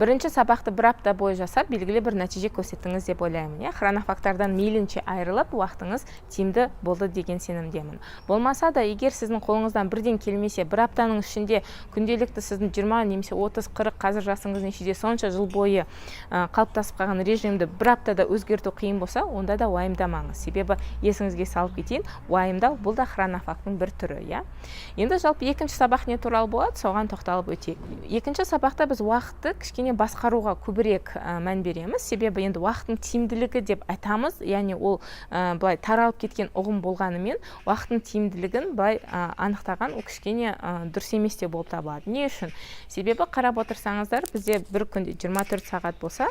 Бірінші сабақты бір апта бойы жасап, белгілі бір нәтиже көрсеттіңіз деп ойлаймын, иә. Хронофагтардан мейлінше айырылып, уақытыңыз тиімді болды деген сенімдемін. Болмаса да, егер сіздің қолыңыздан бірден келмесе, бір аптаның ішінде күнделікті сіздің 20 немесе 30, 40, қазір жасыңыз нешеде, сонша жыл бойы қалыптасып қалған режимді бір аптада өзгерту қиын болса, онда да уайымдамаңыз. Себебі, есіңізге салып кетейін, уайымдау — бұл да хронофагтың бір түрі, иә. Енді жалпы екінші сабақ не туралы болады, соған тоқталып өтейік. Екінші сабақта біз уақытты кішкене басқаруға көбірек мән береміз. Себебі енді уақыттың тиімділігі деп айтамыз, яғни ол былай таралып кеткен ұғым болғанымен, уақыттың тиімділігін былай анықтаған ол кішкене дұрыс емес те болып табылады. Не үшін? Себебі қарап отырсаңыздар, бізде бір күнде 24 сағат болса,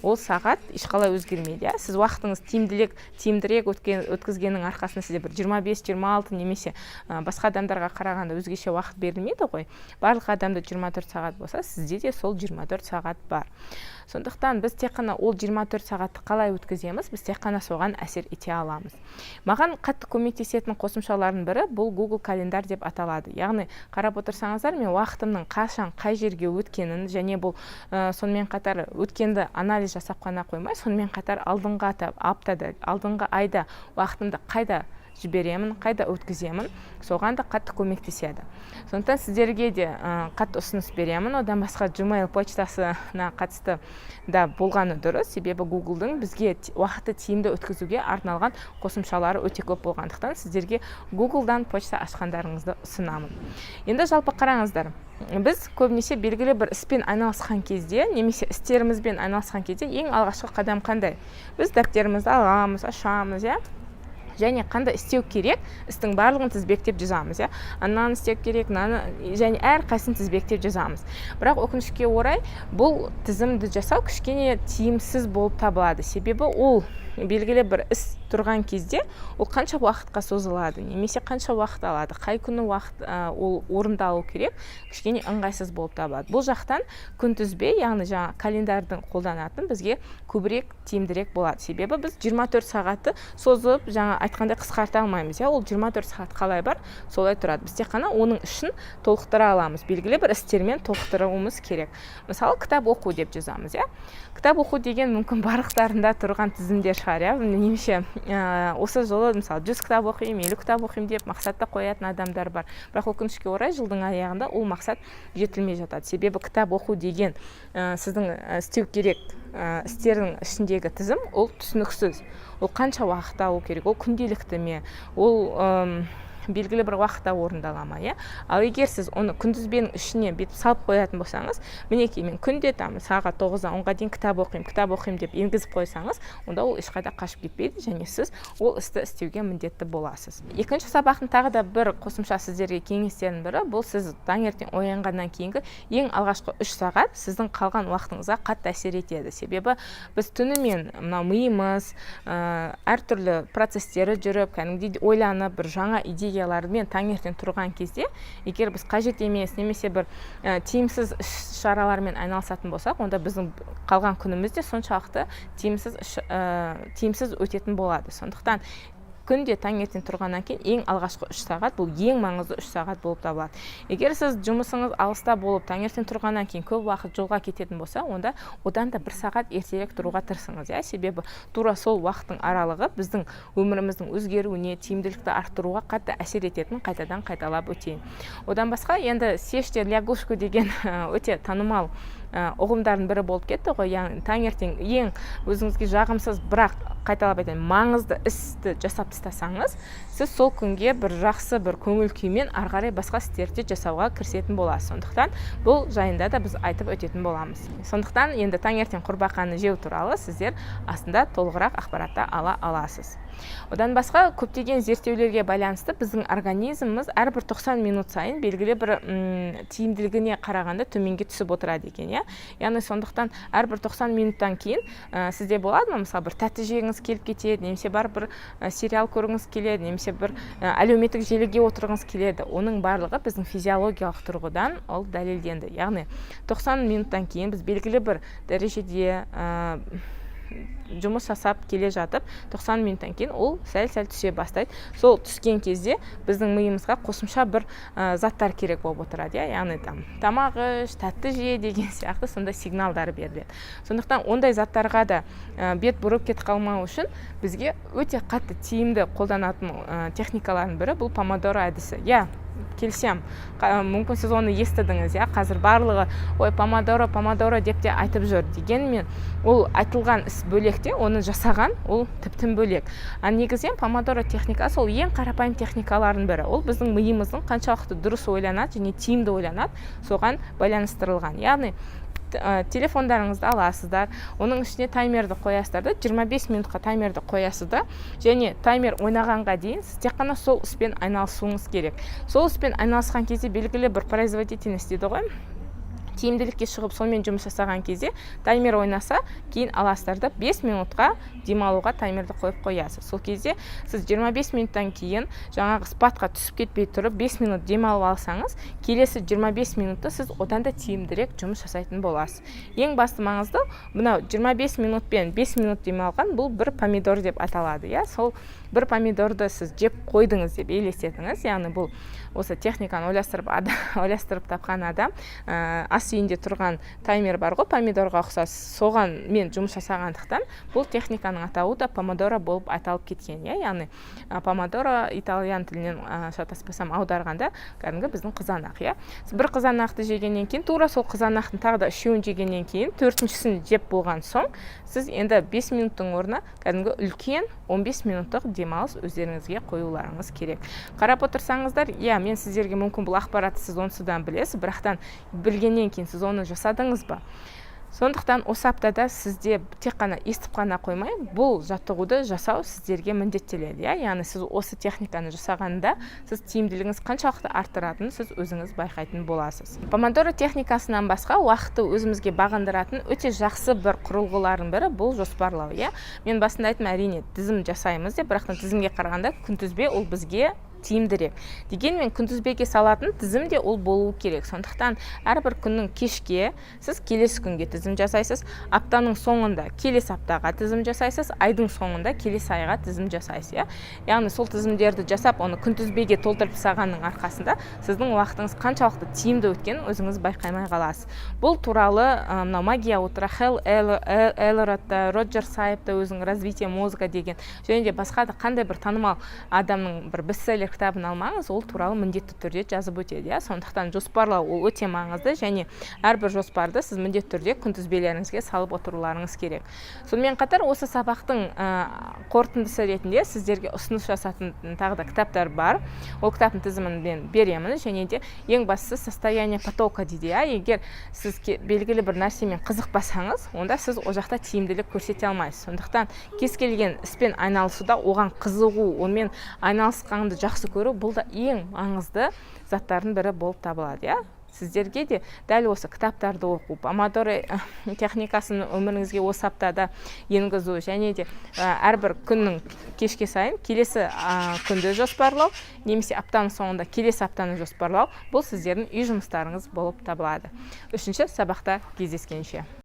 ол сағат ешқалай өзгермейді, иә. Сіз уақытыңыз тиімдірек өткізгеннің арқасында сізде бір 25, 26 немесе басқа адамдарға қарағанда өзгеше уақыт берілмейді ғой. Барлық адамда 24 сағат болса, сізде де сол 24 сағат бар. Сондықтан біз тек қана ол 24 сағатты қалай өткіземіз, біз тек қана соған әсер ете аламыз. Маған қатты көмектесетін қосымшалардың бірі бұл Google Календарь деп аталады. Яғни қарап отырсаңыздар, мен уақытымның қашан, қай жерге өткенін және бұл сонымен қатар өткенді анализ жасап қана қоймай, сонымен қатар алдыңғы аптада, алдыңғы айда уақытымды қайда жіберемін, қайда өткіземін, соған да қатты көмектеседі. Сондықтан сіздерге де қатты ұсыныс беремін. Одан басқа Gmail почтасына қатысты да болғаны дұрыс, себебі Гуглдың бізге уақытты тиімді өткізуге арналған қосымшалары өте көп болғандықтан, сіздерге Гуглдан почта ашқандарыңызды ұсынамын. Енді жалпы қараңыздар, біз көбінесе белгілі бір іспен айналысқан кезде немесе істерімізбен айналысқан кезде ең алғашқы қадам қандай? Біз дәптерімізді аламыз, ашамыз, иә, және қандай істеу керек істің барлығын тізбектеп жазамыз, иә. Ананы істеу керек, мынаны, және әрқайсысын тізбектеп жазамыз. Бірақ өкінішке орай, бұл тізімді жасау кішкене тиімсіз болып табылады. Себебі ол белгілі бір іс тұрған кезде ол қанша уақытқа созылады немесе қанша уақыт алады, қай күні уақыт ол орындалу керек, кішкене ыңғайсыз болып табылады. Бұл жақтан күнтізбе, яғни жаңа календардың қолданатын бізге көбірек тиімдірек болады. Себебі біз 24 сағатты созып, жаңа айтқандай, қысқарта алмаймыз, иә. Ол 24 сағат қалай бар, солай тұрады. Біз тек қана оның ішін толықтыра аламыз, белгілі бір істермен толықтыруымыз керек. Мысалы, кітап оқу деп жазамыз, иә. Кітап оқу деген мүмкін барлықтарында тұрған тізімдер шығар, иә. Немесе осы жылы, мысалы, 100 кітап оқимын, 50 кітап оқимын деп мақсат та қоятын адамдар бар. Бірақ өкінішке орай, жылдың аяғында ол мақсат жетілмей жатады. Себебі кітап оқу деген сіздің істеу керек істердің ішіндегі тізім, ол түсініксіз. Ол қанша уақыт алу керек, ол күнделікті ме, ол белгілі бір уақытта орындала ма, иә. Ал егер сіз оны күнтізбенің ішіне бүйтіп салып қоятын болсаңыз, мінекей, мен күнде там сағат 9-дан 10-ға дейін кітап оқимын, кітап оқимын деп енгізіп қойсаңыз, онда ол ешқайда қашып кетпейді және сіз ол істі істеуге міндетті боласыз. Екінші сабақтың тағы да бір қосымша сіздерге кеңестерінің бірі — бұл сіз таңертең оянғаннан кейінгі ең алғашқы 3 сағат сіздің қалған уақытыңызға қатты әсер етеді. Себебі біз түнімен мынау миымыз әртүрлі процестері жүріп, кәдімгідей ойланып, бір жаңа идеялармен таңертең тұрған кезде, егер біз қажет емес немесе бір тиімсіз іс шаралармен айналысатын болсақ, онда біздің қалған күніміз де соншалықты тиімсіз өтетін болады. Сондықтан күнде таңертең тұрғаннан кейін ең алғашқы 3 сағат — бұл ең маңызды 3 сағат болып табылады. Егер сіз жұмысыңыз алыста болып, таңертең тұрғаннан кейін көп уақыт жолға кететін болса, онда одан да бір сағат ертерек тұруға тырысыңыз, иә. Себебі тура сол уақыттың аралығы біздің өміріміздің өзгеруіне, тиімділікті арттыруға қатты әсер ететінін қайтадан қайталап өтейін. Одан басқа енді «Съешьте лягушку» деген өте танымал ұғымдардың бірі болып кетті ғой. Яғни таңертең ең өзіңізге жағымсыз, бірақ қайталап айтайын, маңызды істі жасап тастасаңыз, сіз сол күнге бір жақсы бір көңіл күймен ары қарай басқа істерді де жасауға кірісетін боласыз. Сондықтан бұл жайында да біз айтып өтетін боламыз. Сондықтан енді таңертең құрбақаны жеу туралы сіздер астында толығырақ ақпаратты ала аласыз. Одан басқа көптеген зерттеулерге байланысты, біздің организміміз әрбір 90 минут сайын белгілі бір тиімділігіне қарағанда төменге түсіп отырады екен, иә. Яғни сондықтан әрбір 90 минуттан кейін сізде болады ма, мысалы, бір тәтті жегіңіз келіп кетеді немесе барып бір сериал көргіңіз келеді немесе бір әлеуметтік желіге отырғыңыз келеді? Оның барлығы біздің физиологиялық тұрғыдан ол дәлелденді. Яғни 90 минуттан кейін біз белгілі бір дәрежеде Жұмыс жасап келе жатып, 90 минуттан кейін ол сәл сәл түсе бастайды. Сол түскен кезде біздің миымызға қосымша бір заттар керек болып отырады, иә, яғни там тамақ іш, тәтті же деген сияқты сондай сигналдар беріледі. Сондықтан ондай заттарға да бет бұрып кетіп қалмау үшін бізге өте қатты тиімді қолданатын техникалардың бірі бұл помодоро әдісі. Иә, келісемін, мүмкін, сіз оны естідіңіз, иә. Қазір барлығы «Ой, помодоро, помодоро» деп те айтып жүр. Дегенмен ол айтылған іс бөлек те, оны жасаған ол тіптен бөлек. А негізінен помодоро техникасы ол ең қарапайым техникалардың бірі. Ол біздің миымыздың қаншалықты дұрыс ойланады және тиімді ойланады, соған байланыстырылған. Яғни телефондарыңызды аласыздар, оның ішіне таймерді қоясыздар да, 25 минутқа таймерді қоясыз да, және таймер ойнағанға дейін сіз тек қана сол іспен айналысуыңыз керек. Сол іспен айналысқан кезде белгілі бір производительность дейді ғой, тиімділікке шығып, сонымен жұмыс жасаған кезде таймер ойнаса, кейін аласыздар да, 5 минутқа демалуға таймерді қойып қоясыз. Сол кезде сіз 25 минуттан кейін жаңағы спад қа түсіп кетпей тұрып 5 минут демалып алсаңыз, келесі 25 минутта сіз одан да тиімдірек жұмыс жасайтын боласыз. Ең басты маңызды, мынау 25 минут пен 5 минут демалған, бұл бір помидор деп аталады, иә. Сол бір помидорды сіз жеп қойдыңыз деп елестетіңіз. Яғни бұл осы техниканы ойластырып тапқан адам ас үйінде тұрған таймер бар ғой, помидорға ұқсас, соған мен жұмыс жасағандықтан, бұл техниканың атауы да помодоро болып аталып кеткен, иә. Яғни помодоро итальян тілінен, шатаспасам, аударғанда кәдімгі біздің қызанақ, иә. Бір қызанақты жегеннен кейін, тура сол қызанақтың тағы да үшеуін жегеннен кейін, төртіншісін жеп болған соң, сіз енді 5 минуттың орнына кәдімгі үлкен 15 минуттық демалыс өздеріңізге қоюларыңыз керек. Қарап отырсаңыздар, иә, мен сіздерге, мүмкін, бұл ақпаратты сіз онсыдан білесіз, бірақтан білгеннен кейін сіз оны жасадыңыз ба? Сондықтан осы аптада сізде тек қана естіп қана қоймай, бұл жаттығуды жасау сіздерге міндеттеледі, иә. Яғни сіз осы техниканы жасағанда, сіз тиімділігіңіз қаншалықты арттыратынын сіз өзіңіз байқайтын боласыз. Помодоро техникасынан басқа уақытты өзімізге бағындыратын өте жақсы бір құрылғылардың бірі бұл жоспарлау, иә. Мен басында айттым, әрине, тізім жасаймыз деп, бірақ тізімге қарағанда күнтізбе ол бізге тиімдірек. Дегенмен күнтізбеге салатын тізім де ол болуы керек. Сондықтан әрбір күннің кешке сіз келесі күнге тізім жасайсыз, аптаның соңында келесі аптаға тізім жасайсыз, айдың соңында келесі айға тізім жасайсыз, иә. Яғни сол тізімдерді жасап, оны күнтізбеге толтырып тастағанның арқасында сіздің уақытыңыз қаншалықты тиімді өткенін өзіңіз байқамай қаласыз. Бұл туралы мынау «Магия утра» Хэл Элрод та, Роджер Сайб та өзінің «Развитие мозга» деген және де басқа да қандай бір танымал адамның бір бестселлер кітабын алмаңыз, ол туралы міндетті түрде жазып өтеді, иә. Сондықтан жоспарлау ол өте маңызды және әрбір жоспарды сіз міндетті түрде күнтізбелеріңізге салып отыруларыңыз керек. Сонымен қатар осы сабақтың қорытындысы ретінде сіздерге ұсыныс жасатын тағы да кітаптар бар. Ол кітаптың тізімін мен беремін. Және де ең бастысы состояние потока дейді, иә. Егер сіз белгілі бір нәрсемен қызықпасаңыз, онда сіз ол жақта тиімділік көрсете алмайсыз. Сондықтан кез келген іспен айналысуда оған қызығу, онымен айналысқанды жақсы көру, бұл да ең маңызды заттардың бірі болып табылады, иә. Сіздерге де дәл осы кітаптарды оқу, помодоро техникасын өміріңізге осы аптада енгізу және де әрбір күннің кешке сайын келесі күнді жоспарлау немесе аптаның соңында келесі аптаны жоспарлау, бұл сіздердің үй жұмыстарыңыз болып табылады. Үшінші сабақта кездескенше!